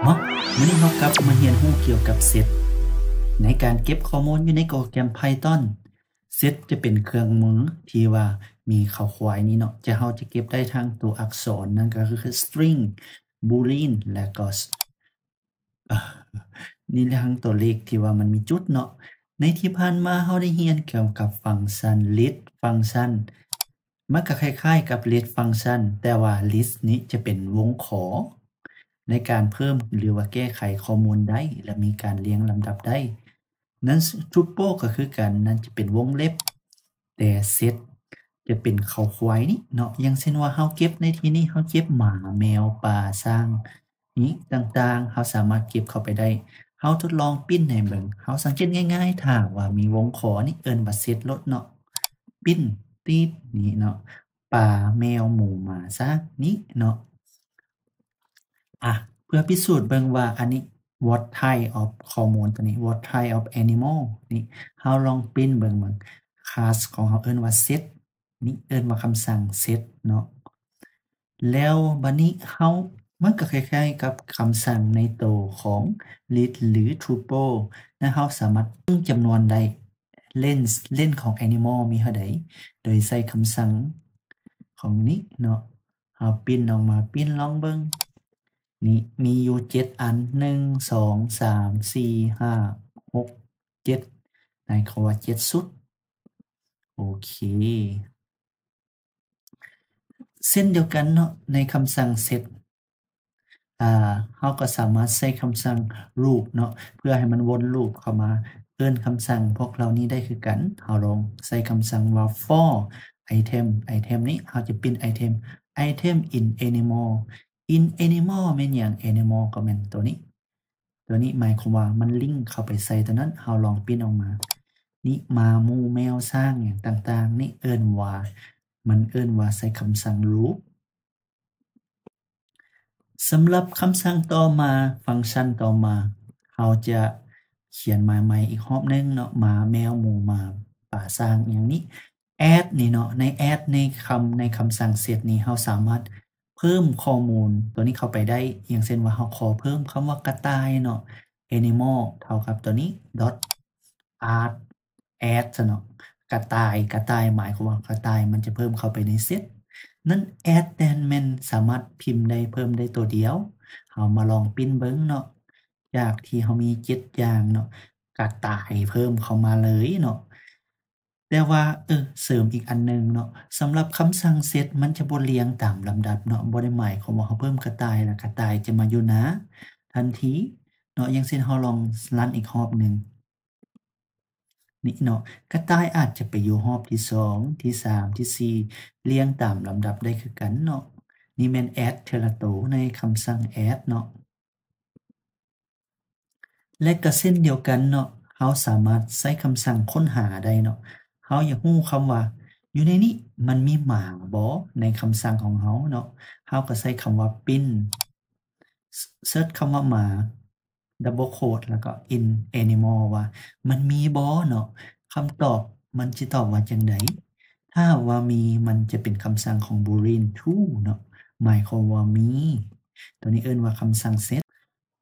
ມື້ນີ້ເຮົາກັບມາຮຽນຮູ້ກ່ຽວກັບ set ໃນການເກັບຂໍ້ມູນຢູ່ໃນໂປຣແກຣມ Python. Set ຈະເປັນເຄື່ອງມືທີ່ວ່າມີເຂົ້າຄວາຍນີ້ເນາະ, ຈະ ເຮົາຈະເກັບໄດ້ທັງຕົວອັກສອນ ນັ້ນກໍຄື string, boolean ແລະກໍ ນີ້ທັງຕົວເລກທີ່ວ່າມັນມີຈຸດເນາະ. ໃນທີ່ຜ່ານມາເຮົາໄດ້ຮຽນກ່ຽວກັບຟັງຊັນ list ຟັງຊັນ ມັນກໍຄ້າຍໆກັບ list ຟັງຊັນ ແຕ່ວ່າ list ນີ້ຈະເປັນວົງຂໍໃນການເພີ່ມ ຫຼືວ່າແກ້ໄຂຂໍ້ມູນໄດ້ ແລະມີການລຽງລຳດັບໄດ້. ນັ້ນ tuple ກໍຄືກັນ, ນັ້ນຈະເປັນວົງເລັບ, ແຕ່ set ຈະເປັນເຂົ້າຄວາຍນີ້ເນາະ. ຢ່າງເຊັ່ນວ່າເຮົາເກັບໃນທີ່ນີ້ ເຮົາເກັບໝາ, ແມວ, ປາ, ຊ້າງ ນີ້ຕ່າງໆ ເຮົາສາມາດເກັບເຂົ້າໄປໄດ້. ເຮົາທົດລອງປຣິ້ນໃຫ້ເບິ່ງ. ເຮົາສັງເກດງ່າຍໆ ຖ້າຫາກວ່າມີວົງຂໍນີ້ ເອີ້ນວ່າ set ໂລດເນາະ. ປຣິ້ນ ຕິດ ນີ້ເນາະ, ປາ, ແມວ, ໝູ, ໝາ, ຊ້າງ ນີ້ເນາະ. ອະ ເພື່ອພິສູດເບິ່ງວ່າອັນນີ້ what type of ຂໍ້ມູນຕົວນີ້ what type of animal ນີ້ ເຮົາລອງປຣິ້ນເບິ່ງ ເບິ່ງ class ຂອງເຮົາເອີ້ນວ່າ set ນີ້ເອີ້ນວ່າຄຳສັ່ງ set ເນາະ. ແລ້ວບາດນີ້ເຮົາ ມັນກໍຄ້າຍໆກັບຄຳສັ່ງໃນໂຕຂອງ list ຫຼື tuple ນະ, ເຮົາສາມາດເບິ່ງຈຳນວນໄດ້ length length ຂອງ animal ມີເທົ່າໃດ ໂດຍໃຊ້ຄຳສັ່ງຂອງນີ້ເນາະ. ເຮົາປຣິ້ນອອກມາ ປຣິ້ນລອງເບິ່ງ ນີ້ມີຢູ່ເຈັດອັນ ໜຶ່ງ ສອງ ສາມ ສີ່ ຫ້າ ຫົກ ເຈັດ ໃນຄຳວ່າເຈັດຊຸດ. ໂອເຄ ເຊັ່ນດຽວກັນເນາະ ໃນຄຳສັ່ງ set ອາ ເຮົາກໍສາມາດໃຊ້ຄຳສັ່ງ loop ເນາະ ເພື່ອໃຫ້ມັນວົນ loop ເຂົ້າມາເອີ້ນຄຳສັ່ງພວກເຫຼົ່ານີ້ໄດ້ຄືກັນ. ເຮົາລອງໃຊ້ຄຳສັ່ງວ່າ for item, item ນີ້ເຮົາຈະປຣິ້ນ item, item in animal, in animal ແມ່ນຫຍັງ? Animal ກໍແມ່ນຕົວນີ້ ຕົວນີ້ໝາຍຄວາມວ່າມັນລິ້ງເຂົ້າໄປໃສ່ຕົວນັ້ນ. ເຮົາລອງປຣິ້ນອອກມາ ນີ້ ໝາ ໝູ ແມວ ຊ້າງ ຫຍັງຕ່າງໆ ນີ້ເອີ້ນວ່າ ມັນເອີ້ນວ່າໃຊ້ຄຳສັ່ງ loop. ສຳລັບຄຳສັ່ງຕໍ່ມາ ຟັງຊັນຕໍ່ມາ ເຮົາຈະຂຽນມາໃໝ່ອີກຮອບໜຶ່ງເນາະ ໝາ ແມວ ໝູ ໝາ ປາ ຊ້າງ ຫຍັງນີ້. add ນີ້ເນາະ ໃນ add ໃນຄຳ ໃນຄຳສັ່ງ set ນີ້ ເຮົາສາມາດເພີ່ມຂໍ້ມູນຕົວນີ້ເຂົ້າໄປໄດ້. ຢ່າງເຊັ່ນວ່າ ເຮົາຂໍເພີ່ມຄຳວ່າກະຕ່າຍເນາະ animal ເທົ່າກັບຕົວນີ້ dot add add ຊະເນາະ ກະຕ່າຍ ກະຕ່າຍ ໝາຍຄວາມວ່າກະຕ່າຍມັນຈະເພີ່ມເຂົ້າໄປໃນ set ນັ້ນ. add ແຕ່ນແມ່ນສາມາດພິມໄດ້ ເພີ່ມໄດ້ຕົວດຽວ. ເຮົາມາລອງປຣິ້ນເບິ່ງເນາະ ຈາກທີ່ເຮົາມີເຈັດຢ່າງເນາະ ກະຕ່າຍເພີ່ມເຂົ້າມາເລີຍເນາະ. ແຕ່ວ່າ ເອີ ເສີມອີກອັນໜຶ່ງເນາະ ສຳລັບຄຳສັ່ງ set ມັນຈະບໍ່ລຽງຕາມລຳດັບເນາະ ບໍ່ໄດ້ໝາຍຄວາມວ່າເຮົາເພີ່ມກະຕ່າຍ ແລ້ວກະຕ່າຍຈະມາຢູ່ໜ້າທັນທີເນາະ. ຢ່າງເຊັ່ນ ເຮົາລອງຣັນອີກຮອບໜຶ່ງ ນີ້ເນາະ ກະຕ່າຍອາດຈະໄປຢູ່ຮອບທີສອງ ທີສາມ ທີສີ່ ລຽງຕາມລຳດັບໄດ້ຄືກັນເນາະ. ນີ້ແມ່ນ add ເທື່ອລະໂຕໃນຄຳສັ່ງ add ເນາະ ແລະກໍເຊັ່ນດຽວກັນເນາະ ເຮົາສາມາດໃຊ້ຄຳສັ່ງຄົ້ນຫາໄດ້ເນາະ. ເຮົາຢາກຮູ້ຄຳວ່າ ຢູ່ໃນນີ້ມັນມີໝາບໍ່ ໃນຄຳສັ່ງຂອງເຮົາເນາະ ເຮົາກໍໃຊ້ຄຳວ່າ print search ຄຳວ່າໝາ double quote ແລ້ວກໍ in animal ວ່າມັນມີບໍ່ເນາະ. ຄຳຕອບມັນຊິຕອບວ່າຈັ່ງໃດ? ຖ້າຫາກວ່າມີ ມັນຈະເປັນຄຳສັ່ງຂອງ boolean true ເນາະ ໝາຍຄວາມວ່າມີ. ຕົວນີ້ເອີ້ນວ່າຄຳສັ່ງ set.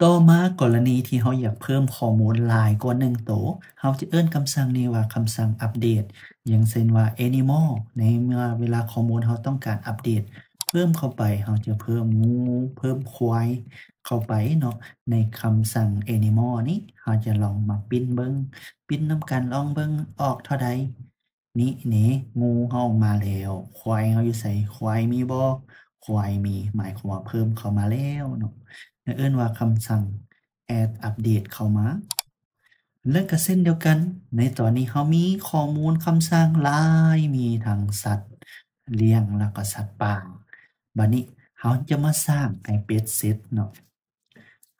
ຕໍ່ມາ ກໍລະນີທີ່ເຮົາຢາກເພີ່ມຂໍ້ມູນຫຼາຍກວ່າໜຶ່ງໂຕ ເຮົາຈະເອີ້ນຄຳສັ່ງນີ້ວ່າຄຳສັ່ງ update. ຢ່າງເຊັ່ນວ່າ animal ໃນເມື່ອເວລາຂໍ້ມູນເຮົາຕ້ອງການ update ເພີ່ມເຂົ້າໄປ ເຮົາຈະເພີ່ມງູ ເພີ່ມຄວາຍເຂົ້າໄປເນາະ ໃນຄຳສັ່ງ animal ນີ້. ເຮົາຈະລອງມາປຣິ້ນເບິ່ງ ປຣິ້ນນຳກັນ ລອງເບິ່ງອອກເທົ່າໃດ. ນີ້ເນ ງູເຮົາອອກມາແລ້ວ ຄວາຍເຮົາຢູ່ໃສ? ຄວາຍມີບໍ່? ຄວາຍມີ ໝາຍຄວາມວ່າເພີ່ມເຂົ້າມາແລ້ວເນາະ ເອີ້ນວ່າຄຳສັ່ງ add update ເຂົ້າມາ. ແລະກໍເຊັ່ນດຽວກັນ ໃນຕອນນີ້ເຮົາມີຂໍ້ມູນຄຳສັ່ງຫຼາຍ ມີທັງສັດລ້ຽງ ແລ້ວກໍສັດປ່າ. ບາດນີ້ເຮົາຈະມາສ້າງໄອ້ເປັດ set ເນາະ.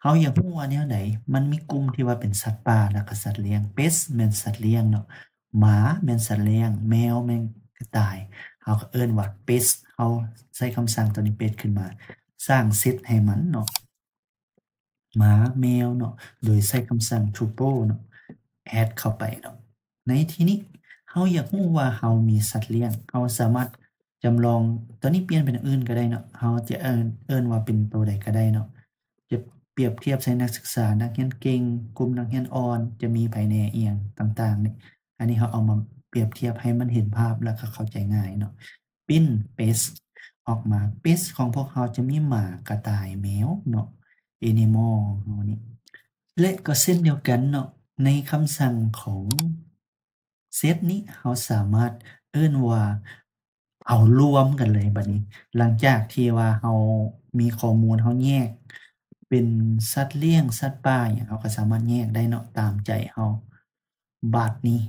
ເຮົາຢາກຮູ້ວ່າແນວໃດ? ມັນມີກຸ່ມທີ່ວ່າເປັນສັດປ່າ ແລ້ວກໍສັດລ້ຽງ. ເປັດແມ່ນສັດລ້ຽງເນາະ ໝາແມ່ນສັດລ້ຽງ ແມວແມ່ນກະຕ່າຍ ເຮົາກໍເອີ້ນວ່າເປັດ. ເຮົາໃຊ້ຄຳສັ່ງຕົວນີ້ເປັດຂຶ້ນມາ ສ້າງ set ໃຫ້ມັນເນາະ ໝາ ແມວເນາະ ໂດຍໃຊ້ຄຳສັ່ງ tuple ເນາະ add ເຂົ້າໄປເນາະ. ໃນທີ່ນີ້ເຮົາຢາກຮູ້ວ່າເຮົາມີສັດລ້ຽງ ເຮົາສາມາດ ຈຳລອງ ຕົວນີ້ປ່ຽນເປັນອັນອື່ນກໍໄດ້ເນາະ ເຮົາຈະເອີ້ນ ເອີ້ນວ່າເປັນໂຕໃດກໍໄດ້ເນາະ ຈະ ປຽບທຽບໃສ່ນັກສຶກສາ, ນັກຮຽນເກັ່ງ, ກຸ່ມນັກຮຽນອ່ອນ, ຈະມີໃຜແດ່, ອີ່ຫຍັງຕ່າງໆນີ້. ອັນນີ້ເຮົາເອົາມາປຽບທຽບໃຫ້ມັນເຫັນພາບ ແລ້ວກໍເຂົ້າໃຈງ່າຍເນາະ. ປຣິ້ນ ເປສ ອອກມາ. ເປສຂອງພວກເຮົາຈະມີໝາ, ກະຕ່າຍ, ແມວເນາະ, ແອນິມອລເຮົານີ້. ແລະກໍເຊັ່ນດຽວກັນເນາະ, ໃນຄຳສັ່ງຂອງເຊັດນີ້ ເຮົາສາມາດເອີ້ນວ່າເອົາລວມກັນເລີຍ. ບັດນີ້ ຫຼັງຈາກທີ່ວ່າເຮົາມີຂໍ້ມູນ, ເຮົາແຍກເປັນສັດລ້ຽງ, ສັດປ່າຫຍັງ, ເຮົາກໍສາມາດແຍກໄດ້ເນາະ, ຕາມໃຈເຮົາ. ບາດນີ້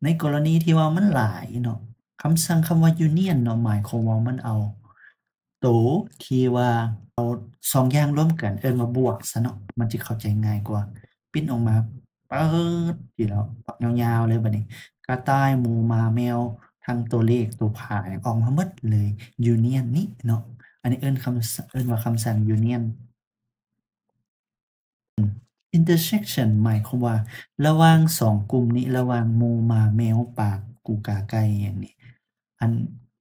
ໃນກໍລະນີທີ່ວ່າມັນຫຼາຍເນາະ, ຄຳສັ່ງຄຳວ່າ union ເນາະ, ໝາຍຄວາມວ່າມັນເອົາໂຕທີ່ວ່າເອົາສອງຢ່າງລວມກັນ, ເອີ້ນວ່າບວກຊະເນາະ, ມັນຈະເຂົ້າໃຈງ່າຍກວ່າ. ປຣິ້ນອອກມາ ປຶດ ທີລະບັກຍາວໆເລີຍ. ບັດນີ້ ກະຕ່າຍ, ໝູ, ໝາ, ແມວ, ທັງຕົວເລກ, ຕົວພາ ອອກມາໝົດເລີຍ, union ນີ້ເນາະ. ອັນນີ້ເອີ້ນຄຳ ເອີ້ນວ່າຄຳສັ່ງ union. Intersection ໝາຍຄວາມວ່າລະຫວ່າງສອງກຸ່ມນີ້, ລະຫວ່າງໝູ, ໝາ, ແມວ, ປາ, ກູ, ກາ, ໄກ່ ຫຍັງນີ້, ອັນ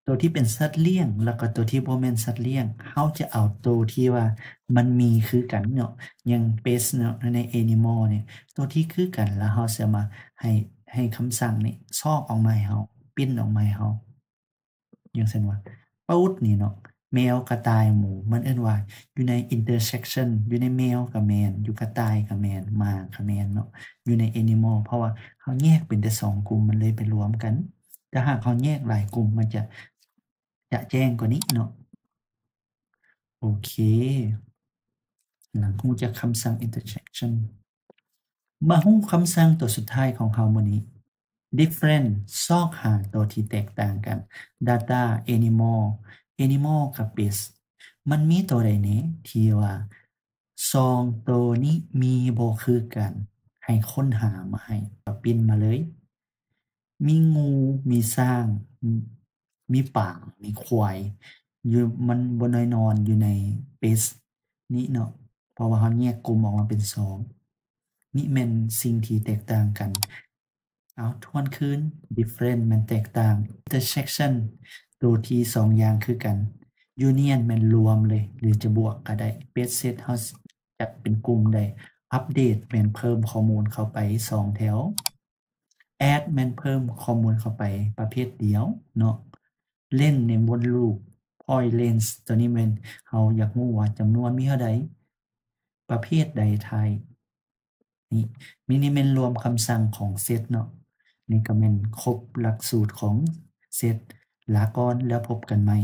ໂຕທີ່ເປັນສັດລ້ຽງ ແລ້ວກໍໂຕທີ່ບໍ່ແມ່ນສັດລ້ຽງ, ເຮົາຈະເອົາໂຕທີ່ວ່າມັນມີຄືກັນເນາະ, ຢ່າງ ເປສ ເນາະ, ໃນ ແອນິມອລ ນີ້, ໂຕທີ່ຄືກັນ ແລ້ວເຮົາສາມາດໃຫ້ ໃຫ້ຄຳສັ່ງນີ້ຊອກອອກມາໃຫ້ເຮົາ, ປຣິ້ນອອກມາໃຫ້ເຮົາ. ຢ່າງເຊັ່ນວ່າ ປຶດ ນີ້ເນາະ, ແມວ, ກະຕ່າຍ, ໝູ, ມັນເອີ້ນວ່າຢູ່ໃນ intersection, ຢູ່ໃນແມວກໍແມ່ນ, ຢູ່ກະຕ່າຍກໍແມ່ນ, ໝາກໍແມ່ນເນາະ, ຢູ່ໃນ animal, ເພາະວ່າເຮົາແຍກເປັນແຕ່ສອງກຸ່ມ, ມັນເລີຍໄປລວມກັນ. ຖ້າຫາກເຮົາແຍກຫຼາຍກຸ່ມ, ມັນຈະ ຈະແຈ້ງກວ່ານີ້ເນາະ. ໂອເຄ, ຫຼັງຮູ້ຈັກຄຳສັ່ງ intersection, ມາຮູ້ຄຳສັ່ງຕົວສຸດທ້າຍຂອງເຮົາມື້ນີ້, different, ຊອກຫາຕົວທີ່ແຕກຕ່າງກັນ. Data, animal, animal ກັບ pest, ມັນມີຕົວໃດແດ່ທີ່ວ່າສອງຕົວນີ້ມີບໍ່ຄືກັນ? ໃຫ້ຄົ້ນຫາມາໃຫ້, ກໍປຣິ້ນມາເລີຍ. ມີງູ, ມີຊ້າງ, ມີປາ, ມີຄວາຍ, ຢູ່, ມັນບໍ່ແນ່ນອນຢູ່ໃນ pest ນີ້ເນາະ, ເພາະວ່າເຮົາແຍກກຸ່ມອອກມາເປັນສອງ. ນີ້ແມ່ນສິ່ງທີ່ແຕກຕ່າງກັນ. ເອົາ ທວນຄືນ, different ແມ່ນແຕກຕ່າງ, intersection ໂຕທີ່ສອງຢ່າງຄືກັນ, union ແມ່ນລວມເລີຍ ຫຼືຈະບວກກໍໄດ້. Pest set ເຮົາຈັດເປັນກຸ່ມໄດ້. Update ແມ່ນເພີ່ມຂໍ້ມູນເຂົ້າໄປສອງແຖວ. Add ແມ່ນເພີ່ມຂໍ້ມູນເຂົ້າໄປປະເພດດຽວເນາະ. Length ນີ້ວົນລູບ, point length ຕົວນີ້ແມ່ນເຮົາຢາກຮູ້ວ່າຈຳນວນມີເທົ່າໃດ, ປະເພດໃດ type ນີ້. ມີ ນີ້ແມ່ນລວມຄຳສັ່ງຂອງ set ເນາະ. ນີ້ກໍແມ່ນຄົບຫຼັກສູດຂອງ set. ລາກ່ອນ ແລ້ວພົບກັນໃໝ່.